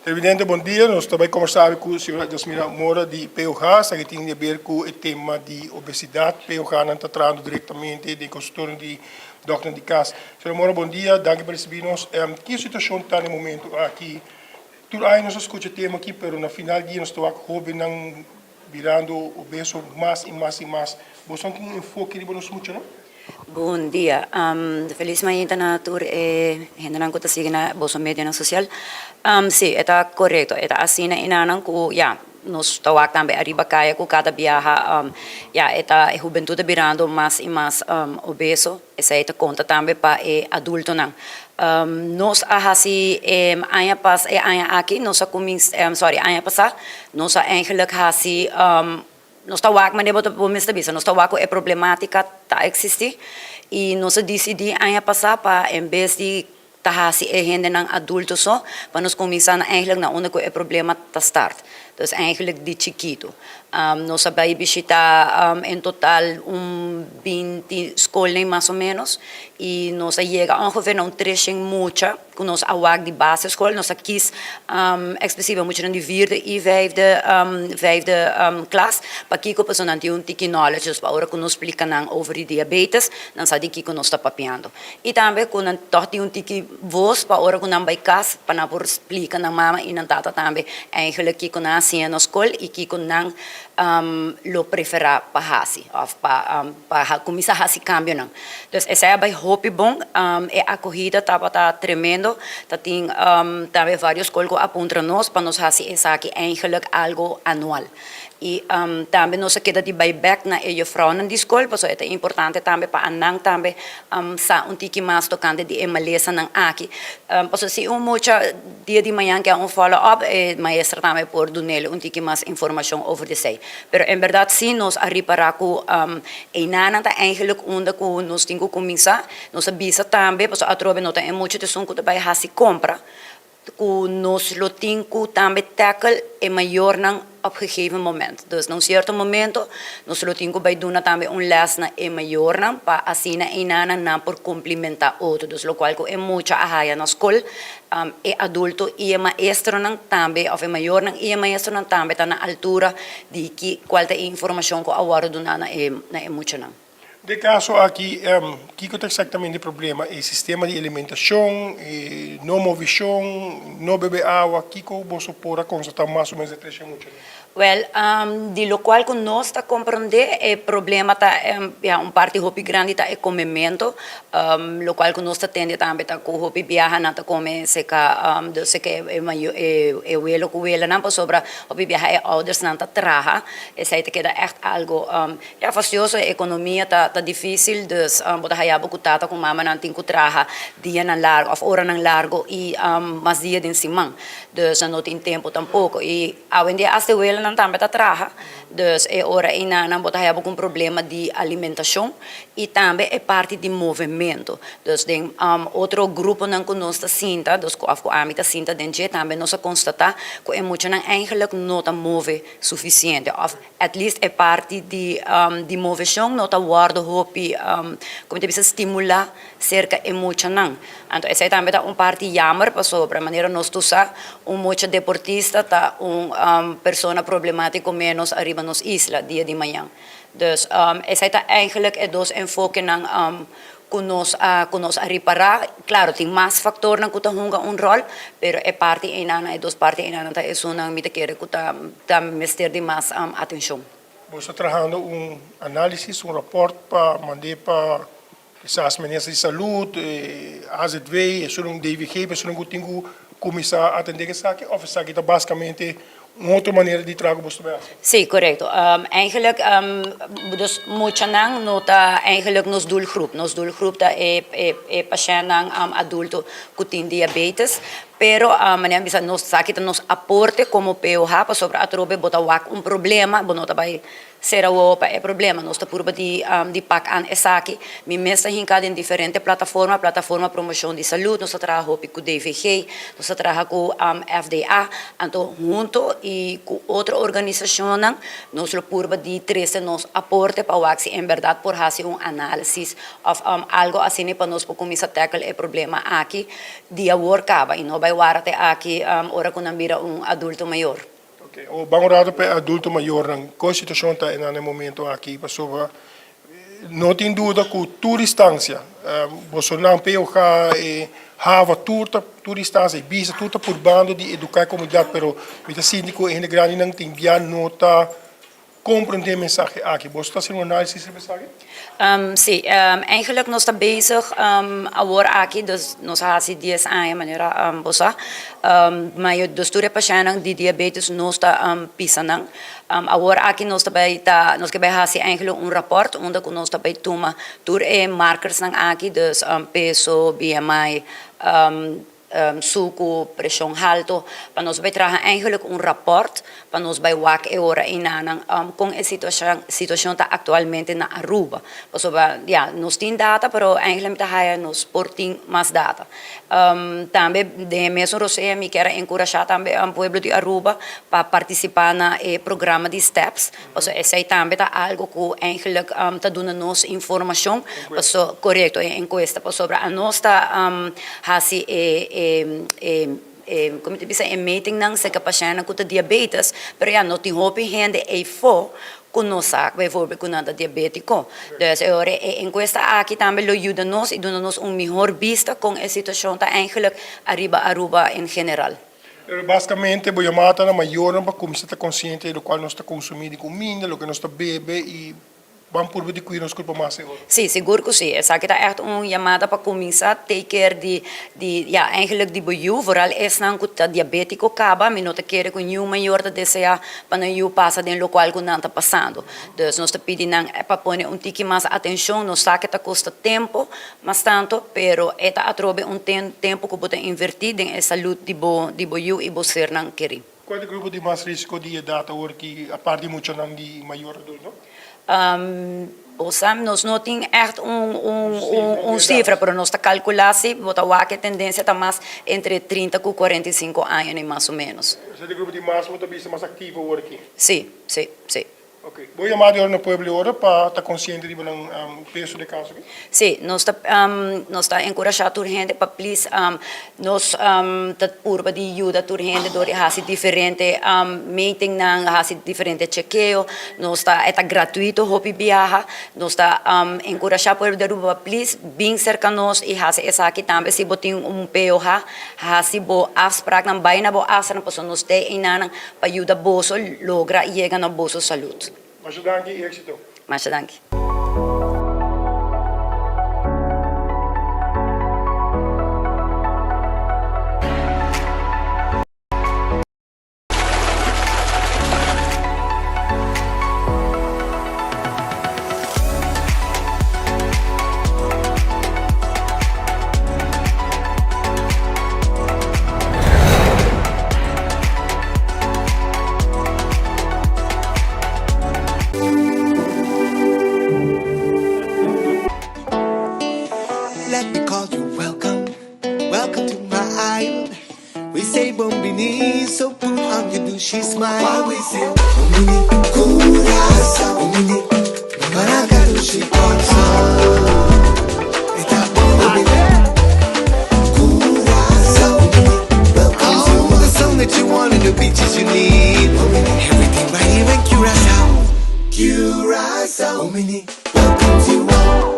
Televidente, bon dia. Nos ta bai kombersá ku señora Jasmina Mora di POH. Esaki tin di aber ku e tema di obesidat. POH nan ta trahando direktamente den konsultorio di dòkternan di kas. Señora Mora, bon dia. Danki pa risibí nos. Ki situashon ta na e momentu aki? Tur aña nos a skucha e tema aki, pero na final dia nos ta wak hóbennan birando obeso mas i mas i mas. Boso nan tin un enfoke riba nos muchanan? Bon dia. Felis mainta na tur e hendenan ku ta sigui na boso medionan sosial. Si, e ta korekto. E ta asina enanan ku ya, nos ta wak tambe ariba kaya ku kada biaha ya e ta e hubentut ta birando mas i mas obeso. Esei ta konta tambe pa e adultonan. Nos a hasi e aña pas e aña aki nos a kuminsá sorry aña pasá nos a eigenlik hasi Nos ta wak manera bo ta bo mes ta bisa, nos ta wak ku e problematika ta eksistí i nos a disidí aña pasá pa en bes di ta hasi e hendenan adulto so, pa nos kuminsá na eigentlik na unda ku e problema ta start. Dus eigentlik di chikitu. Nos a bai bishitá en total un binti skolnan mas o ménos i nos a yega ongeveer na un treshen mucha. Ku nos a wak di basisschool, nos a kis eksplisivo muchanan di vierde i vijfde vijfde klas. Pakiko? Pasobra nan tin un tiki knowledge, dus pa ora ku nos splika nan over di diabetes, nan sa di kiko nos ta papiando. I tambe ku nan tòg tin un tiki vos pa ora ku nan bai kas, pa nan por splika nan mama i nan tata tambe eigenlijk kiko nan a siña na skol i kiko nan lo preferá pa hasi òf pa pa kuminsá hasi kambionan. Dus esei a bai hopi bon, e akohida tabata tremendo, ta tin tambe varios skol ku a puntra nos pa nos hasi esaki eigenlijk algo anual. I tambe nos a keda di bai bèk na e jufrounan di skol pasobra e ta importante tambe pa anan tambe sa un tiki mas tokante di e malesanan aki. Pasobra si un mucha dia di mañan ke un follow up e maestra tambe por dun'el un tiki mas informashon over di esei. Pero en berdad si nos a ripara cu einanan ta eigenlijk unda cu nos tin cu cuminsa. Nos a bisa tambe, pasobra atrobe no ta e mucha esun cu ta bay haci compra, cu nos lo tin cu tambe tackle e mayornan op gegeven moment. Dus na un cierto momento nos lo tin cu bay duna tambe un les na e mayornan pa asina einanan nan por complimenta otro. Dus locual cu e mucha a haya na scol, E adulto i e maestronan tambe òf e mayornan i e maestronan tambe ta na altura di ki kual ta e informashon ku a wòrdu duná na e na e muchanan. Den e kaso aki, kiko ta eksaktamente e problema? E sistema di alimentashon, e no movishon, no bebe awa, kiko boso por a konstatá mas o ménos e trese muchanan? Wèl, di lokual ku nos ta komprondé e problema ta, ya, un parti hopi grandi ta e komementu, lokual ku nos ta tende tambe ta ku hopi biaha nan ta kome seka, seka e mayo e welo ku welanan pasobra hopi biaha e oudersnan ta traha, esei ta keda ègt algu, ya, fastioso, e ekonomia ta ta difísil, dus bo ta haya bo ku tata ku mamanan tin ku traha dianan largu òf oranan largu i mas dia den siman, dus nan no tin tempu tampoko i. Awendia asta e welanan tambe ta traha, dus e ora einanan bo ta haya bo ku un problema di alimentashon i tambe e parti di movementu. Dus den otro gruponan ku nos ta sinta, dus ku òf ku ami ta sinta den dje tambe nos a konstatá ku e muchanan eigenlik no ta move sufisiente òf at least e parti di di moveshon no ta wòrdu hopi komo ta bisa stimulá serka e muchanan. Anto esei tambe ta un parti jammer pasobra manera nos tur sa un mucha deportista ta un persona problematico menos ariba nos isla dia di mañan. Dus esei ta eigenlijk e dos enfokenan ku nos a ku nos a ripara. Claro tin mas factornan ku ta hunga un rol pero e parti einan e dos parti einan ta esunnan mi ta kere ku ta ta mester di mas atencion. Bo sta trahando un análisis, un raport pa mand'é pa Kisas Minister di Salud, AZW, esunnan DVG, esunnan ku tin ku kuminsá atendé ku esaki òf esaki ta basikamente un otro manera di traha ku boso ta bai hasi? Sí, korekto. Eigenlijk dus muchanan no ta eigenlijk nos doelgroep. Nos doelgroep ta e e pashèntnan adulto ku tin diabetes. Pero manera mi bisa nos esaki ta nos aporte komo POH pasobra atrobe bo ta wak un problema bo no ta bai. Sera wowo pa e problema. Nos ta purba di di pak an esaki. Mi mes ta hinka den diferente plataforma, plataforma promoshon di salud, nos ta traha hopi ku DVG, nos ta traha ku FDA, anto hunto i ku otro organisashonnan nos lo purba di trese nos aporte pa wak si en bèrdat por hasi un análisis òf algo asina pa nos por kuminsá tackle e problema aki di awor kaba i no bai wara te aki ora ku nan bira un adulto mayor. Ok, o ban un rato pa e adulto mayornan. Kon situacion ta enan na e momento aki? Pasobra no tin duda cu tur instancia, bosonan, POH, e hava, tur ta, tur instancia, e bisa, tur ta purbando di educa e comunidad, pero mi ta sinti cu e hende grandinan tin bia no ta comprende e mensahe aki. Boso ta haci un analisis riba esaki? Sí, eigenlijk nos ta bezig awor aki, dus nos a hasi dies aña manera bo sa, ma dus tur e pashèntnan di diabetes nos ta pisa nan. Awor aki nos ta bai ta, nos ke bai hasi eigenlijk un rapòrt unda ku nos ta bai tuma tur e markersnan aki, dus peso, BMI, Su ku preshon halto pa nos bai traha eigenlijk un rapòrt pa nos bai wak e ora einanan kon e situashon ta aktualmente na Aruba. Pasobra ya nos tin data pero eigenlijk mi ta haya nos por tin mas data. Tambe den e mesun rosea mi kier a enkurashá tambe pueblo di Aruba pa partisipá na e programa di steps pasobra esei tambe ta algo ku eigenlijk ta duna nos informashon paso korekto e enkuesta pasobra anos ta hasi e e e e komo ta bisa e meetingnan serka pashèntnan ku ta diabetes pero ya no tin hopi hende eifó ku no sa bijvoorbeeld ku nan ta diabétiko dus e ora e enkuesta aki tambe lo yuda nos i duna nos un mihor bista kon e situashon ta eigenlijk ariba Aruba en general. Pero basikamente bo yamada ta na mayornan pa kuminsá ta konsiente di lokual nos ta konsumí di kuminda, loke nos ta bebe i Ban purba di cuida nos curpa mas e ora. Sí, sigur cu sí. Esaki ta echt un yamada pa cuminsa take care di, di, ja, eigenlijk di bo yu, vooral esnan cu ta diabetico caba. Mi no ta kere cu niun mayor ta desea pa nan yu pasa den locual cu nan ta pasando. Dus nos ta pidi nan pa pone un tiki mas atencion. Nos sa cu ta costa tempo mas tanto, pero e ta atrobe un tempo cu bo ta inverti den e salud di bo, di bo yu y bo sernan keri. Cual ta e grupo di mas risico di edad awor ki, apart di muchanan di mayor adulto? Bo sa, nos no tin ègt un un un sifra, pero nos ta kalkulá si bo ta wak e tendensia ta mas entre 30 ku 45 aña ni mas o ménos. Esei ta e grupo di mas bo ta bisa mas aktivo awor aki? Sí, sí, sí. Ok. Bo yama di ora na pueblo di ora pa ta konsiente riba nan peso di e kaso aki? Sí, nos ta nos ta enkurashá tur hende pa plis nos ta purba di yuda tur hende dor di hasi diferente meetingnan, hasi diferente chekeo. Nos ta e ta gratuito hopi biaha. Nos ta enkurashá pueblo di Aruba pa plis bin serka nos i hasi esaki tambe si bo tin un POH hasi bo afspraaknan bai na bo afspraaknan pasobra nos ta einanan pa yuda boso logra yega na boso salud. Masha danki y éxito. Masha danki. Let me call you welcome, welcome to my island. We say bon bini, so put on your dushi smile. Why we say bon bini, Curaçao, bon bini, Maraca dushi Kòrsou. E ta bon bini, Curaçao, bon bini, welcome to all the sun that you want and the beaches you need. Bon bini, everything right here in Curaçao. Curaçao, bon bini, welcome to all.